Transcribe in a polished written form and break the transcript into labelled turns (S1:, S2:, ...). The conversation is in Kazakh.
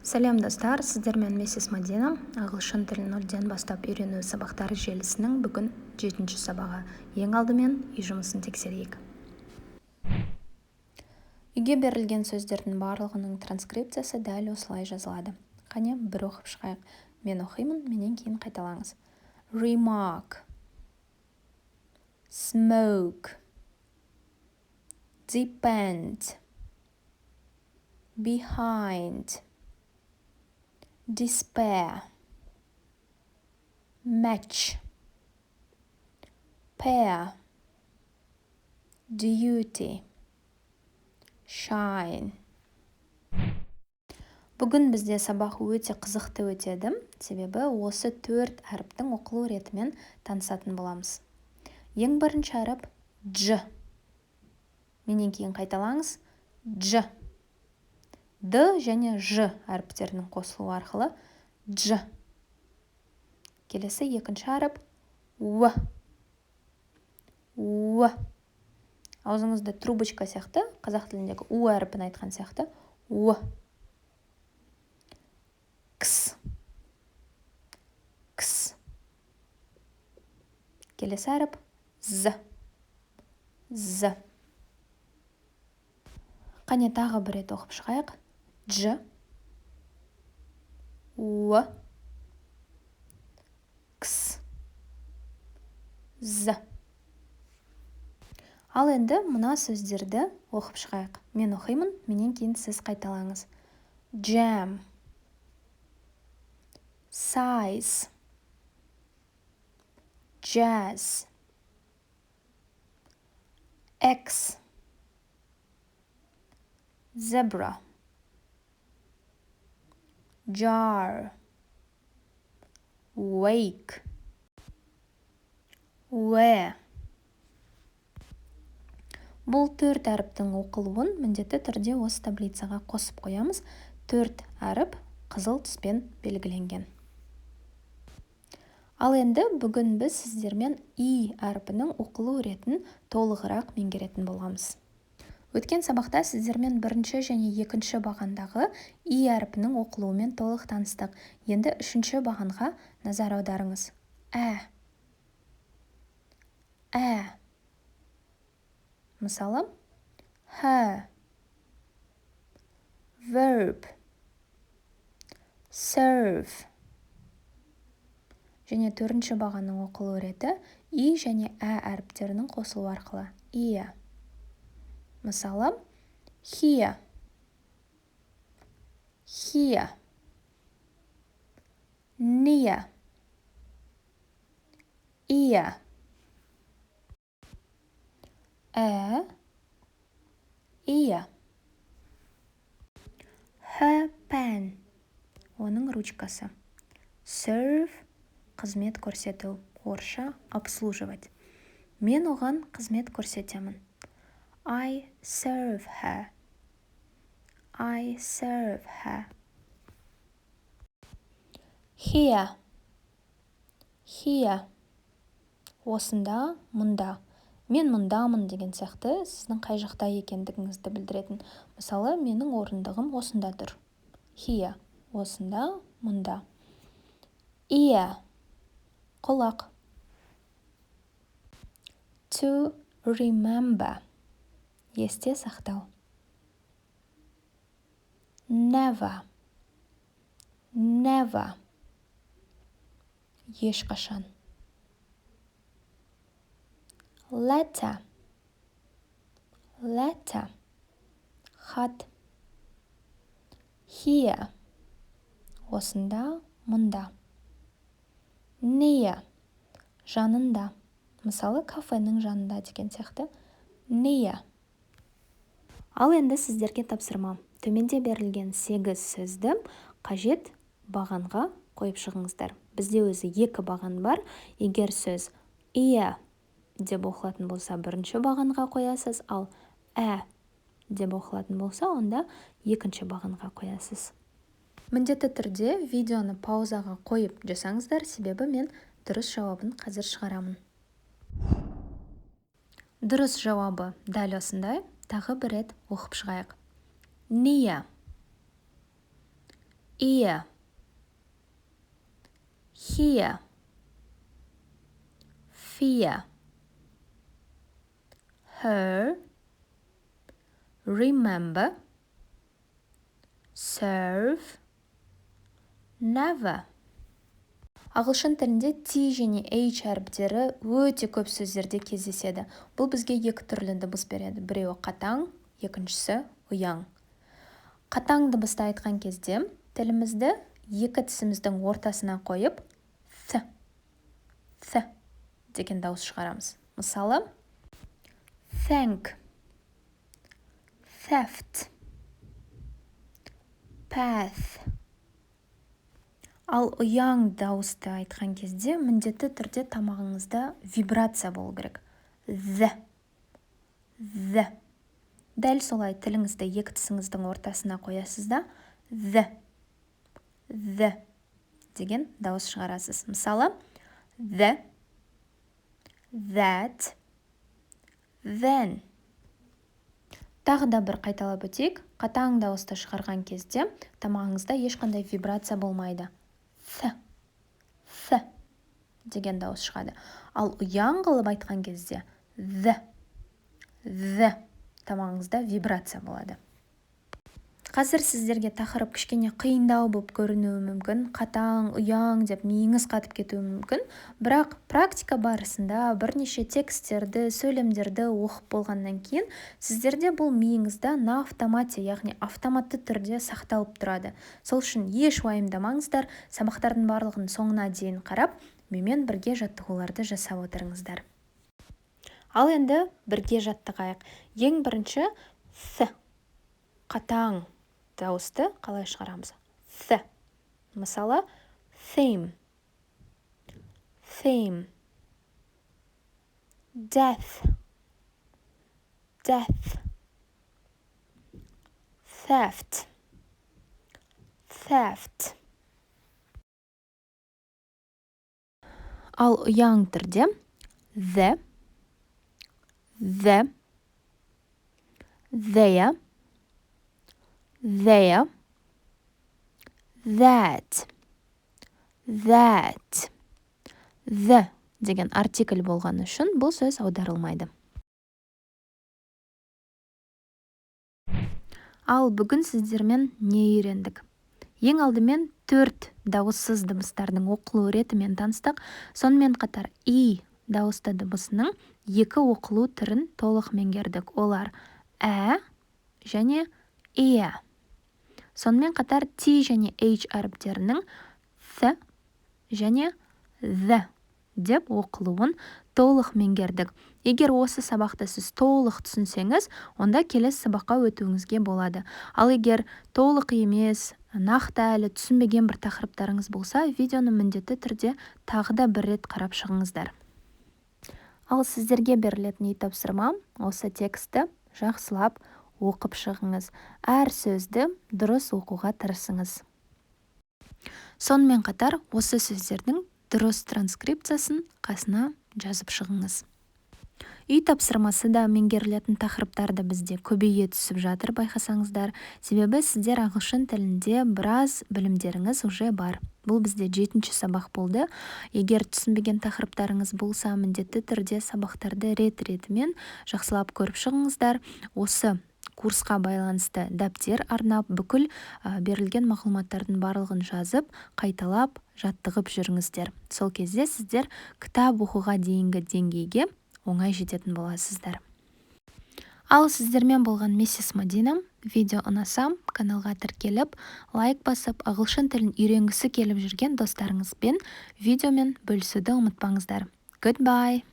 S1: Сәлем, достар! Сіздермен миссис Мадина. Ағылшын тілін нөлден бастап үйрену сабақтары желісінің бүгін жетінші сабағы. Ең алдымен үй жұмысын тексерейік. Үйге берілген сөздердің барлығының транскрипциясы дәл осылай жазылады. Қане, бір оқып шығайық. Мен оқимын, менен кейін қайталаңыз. Remark, smoke, depend, behind, despair, match, pair, duty, shine. Бүгін бізде сабақ өте қызықты өтеді, себебі осы төрт әріптің оқылу ретімен танысатын боламыз. Ең бірінші әріп – дж. Менен кейін қайталаңыз: дж. Д және ж әріптерінің қосылуы арқылы дж. Келесі екінші әріп – в. В. Аузыңызды трубочка сияқты, қазақ тіліндегі у әрпін айтқан сияқты, в. Кс, кс. Келесі әріп – з, з. Қане, тағы бір рет оқып шығайық: дж, в, кс, з. Ал енді мына сөздерді оқып шығайық. Мен оқимын, менен кейін сіз қайталаңыз: jam, size, jazz, x, zebra, jar, wake, where. Бұл төрт әріптің оқылуын міндетті түрде осы таблицаға қосып қоямыз. Төрт әріп қызыл түспен белгіленген. Ал енді бүгін біз сіздермен и әрпінің оқылу ретін толығырақ меңгеретін боламыз. Өткен сабақта сіздермен бірінші және екінші бағандағы и әрпінің оқылуымен толық таныстық. Енді үшінші бағанға назар аударыңыз: ә, ә. Мысалы, her, verb, serve. Және төртінші бағанның оқылу реті и және ә әріптерінің қосылуы арқылы ия. Мысалы, here, here, near, ear. Ә, ия. Her pen – оның ручкасы. Serve – қызмет көрсету, орысша обслуживать. Мен оған қызмет көрсетемін. I serve her. I serve her. Here, here – осында, мұнда, мен мұндамын деген сияқты, сіздің қай жақта екендігіңізді білдіретін. Мысалы, менің орындығым осында тұр. Here – осында, мұнда. Ear – құлақ. To remember – есте сақтау. Never, never – ешқашан. Letter, letter – хат. Here – осында, мұнда. Near – жанында, мысалы, кафенің жанында деген сияқты, near. Ал енді сіздерге тапсырма: төменде берілген сегіз сөзді қажет бағанға қойып шығыңыздар. Бізде өзі екі баған бар. Егер сөз ия деп оқылатын болса, бірінші бағанға қоясыз, ал ә деп оқылатын болса, онда екінші бағанға қоясыз. Міндетті түрде видеоны паузаға қойып жасаңыздар, себебі мен дұрыс жауабын қазір шығарамын. Дұрыс жауабы дәл осындай. Тағы бір рет оқып шығайық: near. Ear, here, fear, her, remember, serve, never. Ағылшын тілінде T және H әріптері өте көп сөздерде кездеседі. Бұл бізге екі түрлі дыбыс береді. Біреуі қатаң, екіншісі ұяң. Қатаң дыбысты айтқан кезде тілімізді екі тісіміздің ортасына қойып th, th деген дауыс шығарамыз. Мысалы, thank, theft, path. Ал ұяң дауысты айтқан кезде міндетті түрде тамағыңызда вибрация болу керек. The, the. Дәл солай тіліңізді екі тісіңіздің ортасына қоясыз да the, the деген дауыс шығарасыз. Мысалы, the, that, then. Тағы да бір қайталап өтейік. Қатаң дауысты шығарған кезде тамағыңызда ешқандай вибрация болмайды. Th, th деген дауыс шығады. Ал ұяң қылып айтқан кезде the, the тамағыңызда вибрация болады. Қазір сіздерге тақырып кішкене қиындау болып көрінуі мүмкін, қатаң, ұяң деп миыңыз қатып кетуі мүмкін, бірақ практика барысында бірнеше тексттерді, сөйлемдерді оқып болғаннан кейін сіздерде бұл миыңызда на автомате, яғни автоматты түрде сақталып тұрады. Сол үшін еш уайымдамаңыздар, сабақтардың барлығын соңына дейін қарап, менімен бірге жаттығуларды жасап отырыңыздар. Ал енді бірге жаттығайық. Ең бірінші th, қатаң дауысты қалай шығарамыз? Th. Мысалы, theme, theme, death, death, theft, theft. Ал ұяң түрде the, the, there, there, that, that, the деген артикль болған үшін бұл сөз аударылмайды. Ал бүгін сіздермен не үйрендік? Ең алдымен 4 дауыссыз дыбыстардың оқылу ретімен таныстық. Сонымен қатар и дауысты дыбысының 2 оқылу түрін толық меңгердік. Олар ә және е. Сонымен қатар T және H әріптерінің th және the деп оқылуын толық меңгердік. Егер осы сабақты сіз толық түсінсеңіз, онда келесі сабаққа өтуіңізге болады. Ал егер толық емес, нақты әлі түсінбеген бір тақырыптарыңыз болса, видеоны міндетті түрде тағы да бір рет қарап шығыңыздар. Ал сіздерге берілетін үй тапсырма осы текстті жақсылап оқып шығыңыз. Әр сөзді дұрыс оқуға тырысыңыз. Сонымен қатар осы сөздердің дұрыс транскрипциясын қасына жазып шығыңыз. Үй тапсырмасы да меңгерілетін тақырыптар да бізде көбейе түсіп жатыр, байқасаңыздар. Себебі сіздер ағылшын тілінде біраз білімдеріңіз уже бар. Бұл бізде 7-ші сабақ болды. Егер түсінбеген тақырыптарыңыз болса, міндетті түрде сабақтарды рет-ретімен жақсылап көріп шығыңыздар. Осы курсқа байланысты дәптер арнап, бүкіл берілген мағлұматтардың барлығын жазып, қайталап, жаттығып жүріңіздер. Сол кезде сіздер кітап оқуға дейінгі деңгейге оңай жететін боласыздар. Ал сіздермен болған миссис Мадина. Видео ұнаса, каналға тіркеліп, лайк басып, ағылшын тілін үйренгісі келіп жүрген достарыңызбен видеомен бөлісуді ұмытпаңыздар. Goodbye!